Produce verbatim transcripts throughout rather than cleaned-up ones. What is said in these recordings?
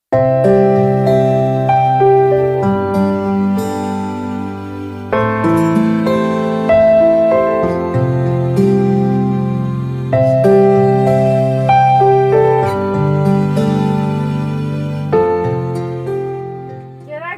Cherai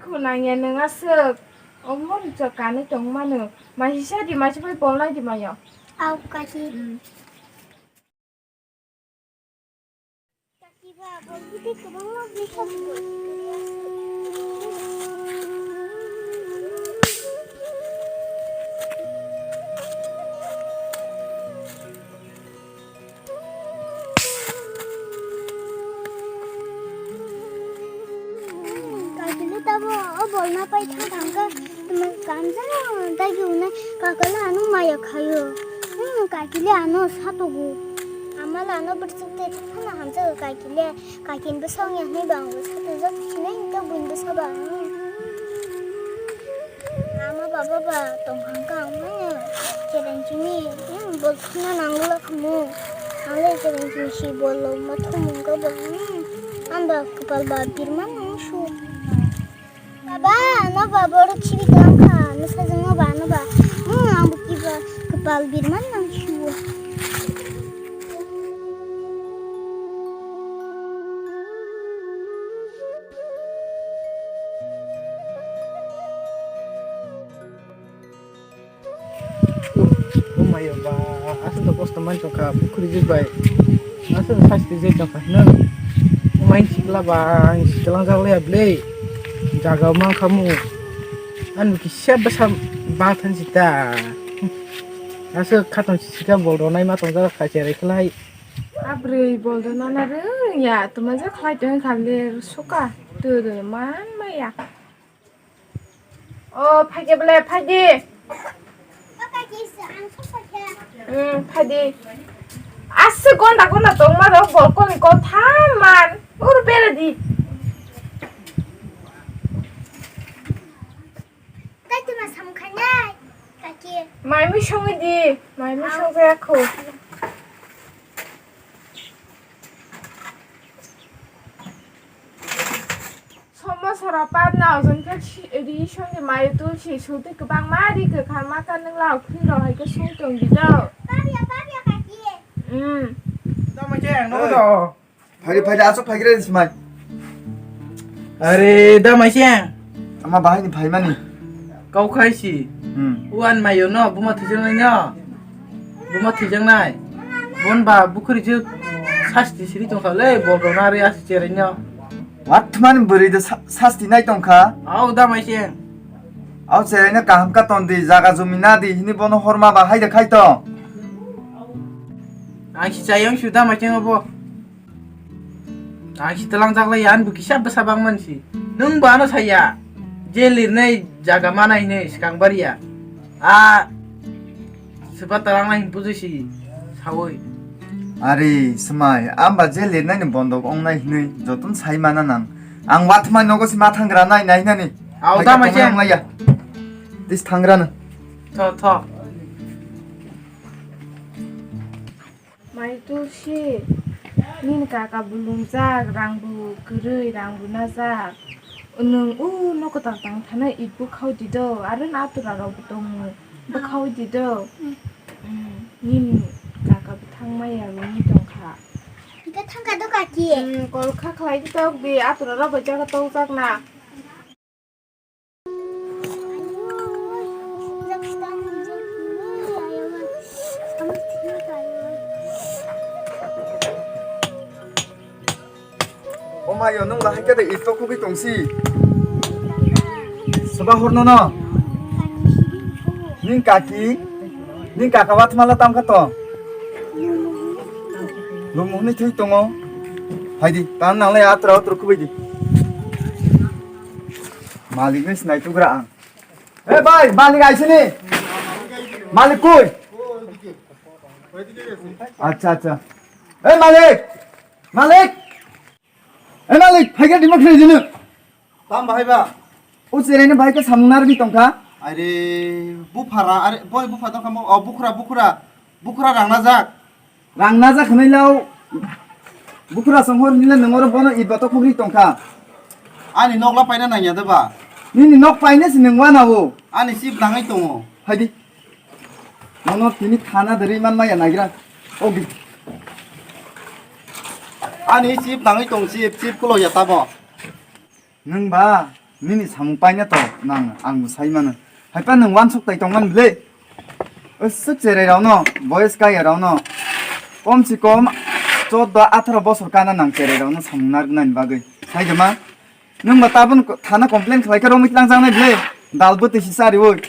khunang ya nwng aswk. Omo ri chwk kanwi tong mano. Maisisa di, maisa bai bolnai di mayo. Au kaki. Hmm. Kaki ba, bol gidi kwbangma bwsa bwsa. Kakile tamo o bolna pai thang thang kha, tamo kamsa dagi unai kakile ano maya khayo. Hmm, kakile ano satogo. Amala ano bwrwswk tei thangphano hamjakgo kakile, kakin bwsa wngya hwnwi bo ang bwsa twijak sinai hwnkhe buini bwsa ba ang. Ama baba ba tongkha wngkha ang manya chereng chini, hmm, bol thangna nangwla khamu. Ang le chereng chini si bol loma thumung kha bo, hmm, ang ba kwpal ba birma nang su. Baba, ano ba borok chiri klam kha, ano sajwng no ba ano ba, hmm, ang bo kiba kwpal birma nang su. Uff, oh my God, aswk to kosto man tongkha, bukhuri jwk bai. Aswk sasti jai tongkha hino. Umain sikla ba, ang siklang jak laya ble. Jaga mang khamu. An kisa bwsa ba than sita. Aswk khatong sika bol ronai ma tongjak kha cherai khlai. Abrwi boldo nana rwng ya, tuma je khlai tong khali suka, tu tu man maya. O, phaikhe bole, phaidi. Hmm, phaidi. Aswk gonda gonda tongma rok, bolkoni kok thamman. Ur bera di. Tei tuma samkhainai, kaki. Mai mui songwi di, mai mui songwi akho. Somo sora pap na ojon khe si-, ri songwi mai tulsi suti kwbangma ri kwkharma ka nwng lao khwi rok hai khe song tong di do. Pap ya, pap ya, kaki. Hmm. Tamo je ang nogo do. Phaidi, phaidi, aswk phaigra ni simai. Are, da maising. Ama bahai ni phaimani. Kau khai si. Hmm. Uan mayo no, buma thwijak nai no. Buma thwijak nai. Bon ba bukhuri je sasti siri tong kha le, bol rok na re asi cherai no. Wat thumani bwrwi de sa-, sasti nai tong kha. Au da maising. Au cherai no kaham ka ton di, jaga jumi na di, hini bono horma ba hai de khai to. Ang si chayang su da maising obo. Ang si tlangjak lai, ang bo kisa bwsa bangman si. Nwng bo ano saya. Je lirnai jaga manai hinwi swkang bariya. A swba tlangnai hin buji si sawi. Ari, swmai, ang ba je lirnai ni bondok wngnai hinwi jotono sai mana nang. Ang wathmai nogo si ma thangra nai nai nani. Au da maising. Tis thangra no. Tho, tho. Mai Tulsi, nini kaka bo lungjak, rang bo kwrwi, rang bo najak. Nwng o nok kwtal tang thana it bo khao di do, aro atura rok bo tongo, bo khao di do. Hmm. Hmm, nini kaka bo thang maya wngwi tong kha. Hingke thang kha do kaki. Hmm, kol kha khlai di tok di, atura rok bo jaga tok jak na. O mayo, nwng bahai khe de ito khugwi tongsi. Soba horno no. Ning kaki, ning kaka wathmala tam kha to. Lumuhni thui tongo. Phaidi, tan nanglai atra utro khubidi. Malik ni sinai tugra ang. Eh, bhai, malik aisini. Malik koi? Acha, acha. Eh, malik. Malik. Eh, malik, phaiga dimo khri dinu. Tam bahai ba? O cherai ni bahai ka samung narbi tongkha. Are, buphara, are, boy bupha tongkha mo, o bukhra, bukhra. Bukhra rang najak. Rang najak hwnwi lao. Bukhra song hor nile nang oro bono iba to khugri tongkha. Ani nok la paina nangya de ba? Nini nok paina si nwng wana o. Ani chip nangwi tongo. Haidi. Nono tini thana de ri man maya nagira. Ogi. Ani chip nangwi tong chip, chip kulo ya tamo. Nwng ba nini samung paina to nang ang bo sai mano. Haipa nwng wansuk tai tongmani le. Aswk cherai rokno, boys kaya rokno kom se kom choddo atharo bosor kana nang cherai rokno samung narwknani bagwi. Sai de ma? Nwng ba tabun ko-, thana complain khlai khe romwi tlang jangnai ble. Dal bwtwi si chariwi.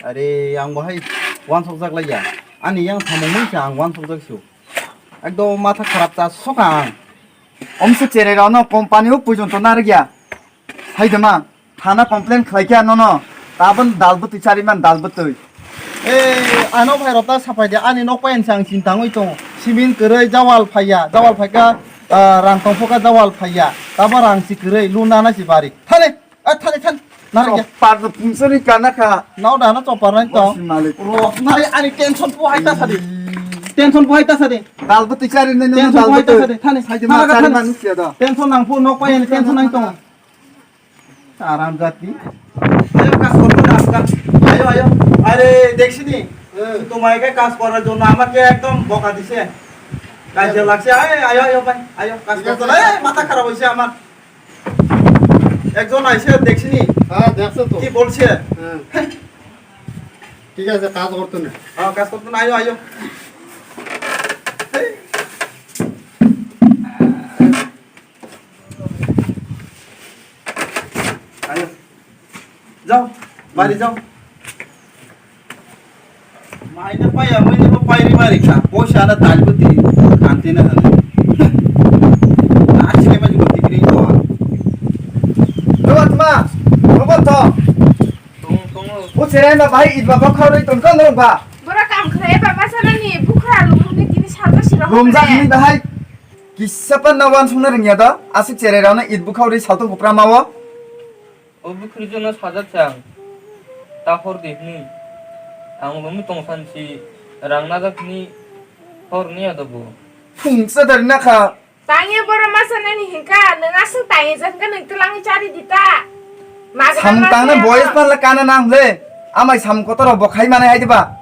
Are, ang bo hai wansok jak lai ya. Ani yang samung mung se ang wansok jak su. Ekdom matha kharap cha soka ang. Om se cherai rokno company o pujon to narwk ya. Hai de ma? Thana complain khlai khe nono. Tabun dal bwtwi chari man dal bwtwi. Eh, ano bhai rok ta sapai de, ani nok payan sang chin tangwi tongo. Simin kwrwi jawal phaiya, jawal phaika, ah, rang tongphoka jawal phaiya. Tabo rang si kwrwi, luna na si bari. Thani, ah, thani, thani. Nari ya. Chopar no pungsari kana kha. Nau da na chopar nai to. Bosi malik. Ro, nai ani tension po hai ta sadi. Tension po hai ta sadi. Dal bwtwi chari nai no tension dal po hai ta bwtwi. Sadi. Thani. Hai de ma thana chari thana. Man siya da. Tension nang po nok payan tension nang tongo. Aram jati. Ayo, kas korto na, kas. Ayo, ayo. Are, dekhsini. Eh. Tumai ke kas korar jonno amake ekdom boka dise. Kaisa lagse, ayo, ayo, ayo, bhai. Ayo, kas korto na. Eh, matha kharap hoise amar. Ekjon aise dekhsini. Ha, dekhse to. Ki bolse? Ha. Thik ase, kaj korto na. Ha, kas korto na, ayo, ayo. Ayo. Jao, bari jao. Mai na paya, mai na pai ri bari kha. Poisa na dal buti, khanti na hanu. Achi ke mai buti kri ko. Robot ma, robot to. Tong, tong. O cherai ma bai, it ba ba khau ri ton ko lo ba. Bora kam khre ba ma sana ni, bukhra lu ni tini sarta sira. Lomjak ni dahai. Kisa pan na wan sung na ring ya da. Asik cherai rao na it bukhau ri saltung kupra ma wo. O bukhri jono sajak chang, ta hor di hwnwi. Ang lumi tong san si rang najak hwnwi hor niya da bo. Phung sa dari na kha. Tangye boro masa nani hinka, nwng aswk tangye jan ka nwng twlangwi chari di ta. Magra samung tangna masa boyes ya. Parla kana nang le. Amai samung kotor bo khai manai hai di ba.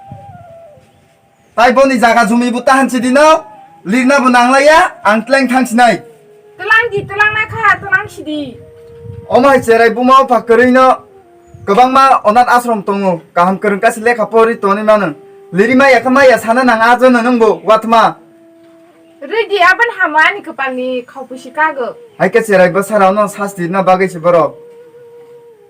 Tai boni jaga jumi bo tahan sidi no, lirna bo nanglaiya, ang tleng thang sinai. Tlang di, tlang na kha, tlang sidi. Omo hai cherai buma opha kwrwi no, kwbangma onath ashram tongo, kaham kwrwng kasi lekha pori toni mano. Liri maya kha maya sana nang ajo no nung bo, watma. Ridi aban hama ani kwpalni khau pusi kago. Hai khe cherai bwsarokno sasti rwna bagwi se borok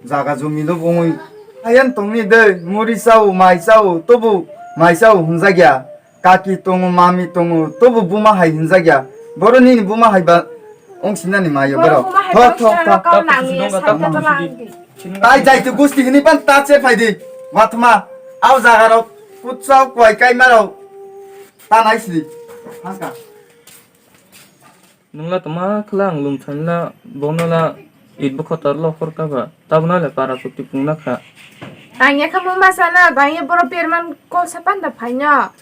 jaga jumi lubungwi. Hayan tongni de muri chao, mai chao, tobu mai chao hwnjakya. Kaki tongo, mami tongo, tobu buma hai hwnjakya. Boro nini buma hai ba wngsinani mayo borok. Boro buma hai thok, ba thok, wngsinani thok. Kau nangni saita tolang di. Tai jai tu gusti hini pan ta che phai di. Watma, au jaga rok kutsao kwai kai maro. Ta nai sidi. Hangka. Nwng la tma khwla ang lum thani la bono la it bwkha tor lo khor ka ba tabna le para chukti pung na kha. Ang ya kha muma sana bang ya boro perman kol sa panda phai no.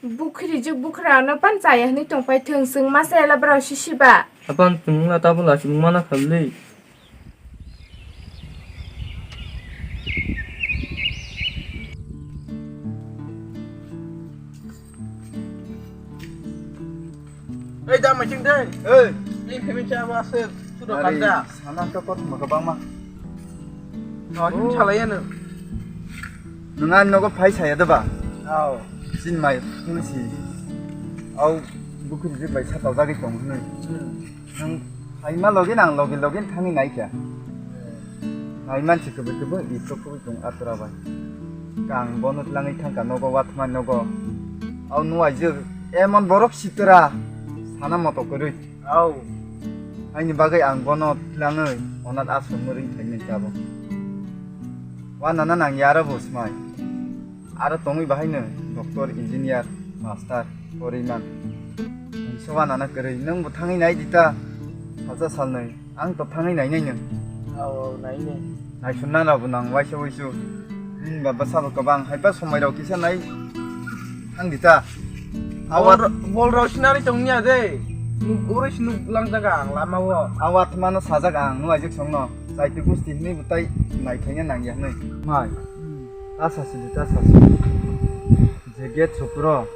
Bukhri juk bukhra no pan chaya hwnwi tong pai thung swng ma sa ya la bwrao sisi ba. Apan chwng la tabla chwng mana kha le. Ei, da, machine dai. Ei. Ei, phemi cha ba se, tu do kan da. Sana to kot ma kabang ma. No, hin chala ya no. Nunga nogo phai saya da ba? Ao. Sin mai, sin si. Au, bukun je bai sa tau jagi tong hwnwi. Hmm. Nwng phaima logi nang logi logi thangwi naikha. Naiman si kwbwi kwbwi ito kwbwi tong atura bai. Kang bono tlangwi thangkha nogo wathma nogo. Au nuaijwk emon borok sitra sana moto kwrwi. Au. Aini bagwi ang bono tlangwi onath ashram ring thainai tabok. Wanana nang yaro bo smai. Aro tongwi bahaino doctor, engineer, master, poriman. Nungsoba nana kwrwi, nwng bo thangwi nai di ta. Salsa salnwi, ang to thangwi nainai nwng. Ao, nainai. Naisunna rabo nang waisa waisu. Nini baba sabo kwbang, haipa somai rok kisa nai thang di ta. Bol ro-, bol rok sinari tongniya de. Nuk oro se nuk langjaga ang lama o. A watma no sajak ang, nuaijak song no. Saiti gusti hinui butai nai thaina nang ya hinui. Mai. Ta sasi di, ta sasi. Je gate sopro.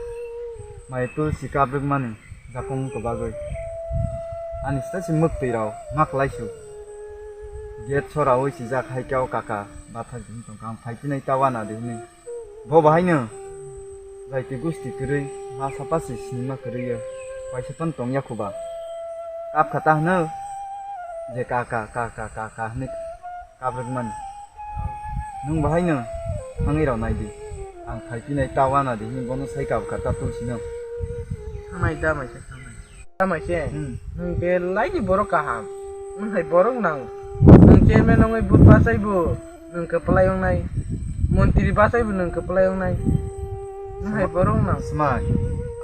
Mai tulsi kabruk mani. Jakung to bagwi. Ani sita si mwktwi rao. Mak laisu. Gate soraui sijak hai khe o kaka. Bathak di tong kang phai tinai ta wana di hinui. Bo bahaino jaiti gusti kwrwi ma sapa se sinima kwrwi o, waisa phano tong ya kho ba. Kap kha ta hwno je ka ka ka ka ka ka hwnwi kabrwk mani. Nwng bahaino thangwi rw nai di, ang phai phinai ta wana di hwnwi bono sai kap kha ta tulsino. Thangnai da mai se thangnai. Tama se, Hmm. Nwng belai ni borok kaham. Nwng hai borok nang. Nwng chairman ongoi but bachai bo nwng kwplai ongnai. Montri bachai bo nwng kwplai ongnai. Nwng hai borok nang. Smai,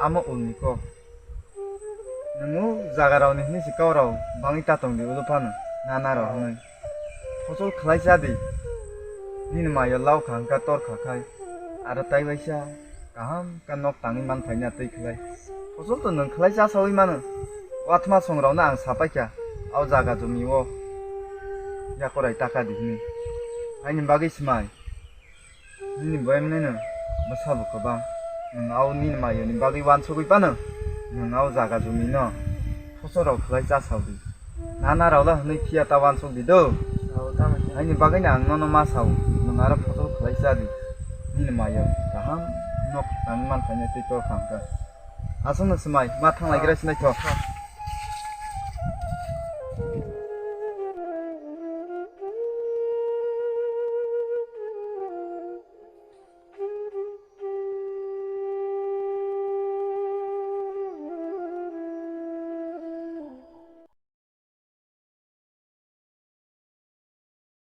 amo ulni kok. Nwng o jaga rok ni hwnwi se kok rok bangwi ta tong di ulo phano. Nana rok hwnwi. Phosol khlai cha di. Nini mayo lau kha hwnkha tor kha khai. Aro tai waisa. Kaham khe nok tangwi man phaina twi khlai. Kochol to nwng khlai cha saui mano. Watma songrokno ang sapai kha, o jaga jumi o yakorai taka di hwnwi. Aini bagwi swmai. Nini boyamnino bwsa bo kwbang. Nwng o nini mayoni bagwi wansugwi phano nwng o jaga jumino kochorok khlai cha saudi. Nana rok le hwnwi phiya ta wansuk di do. Aini bagwino ang nono ma sao, nwng aro phosol khlai cha di. Nini mayo kaham nok tangwi man phaina twi tor kha hwnkha. Aswkno swmai, ma thang lai gra sinai tho.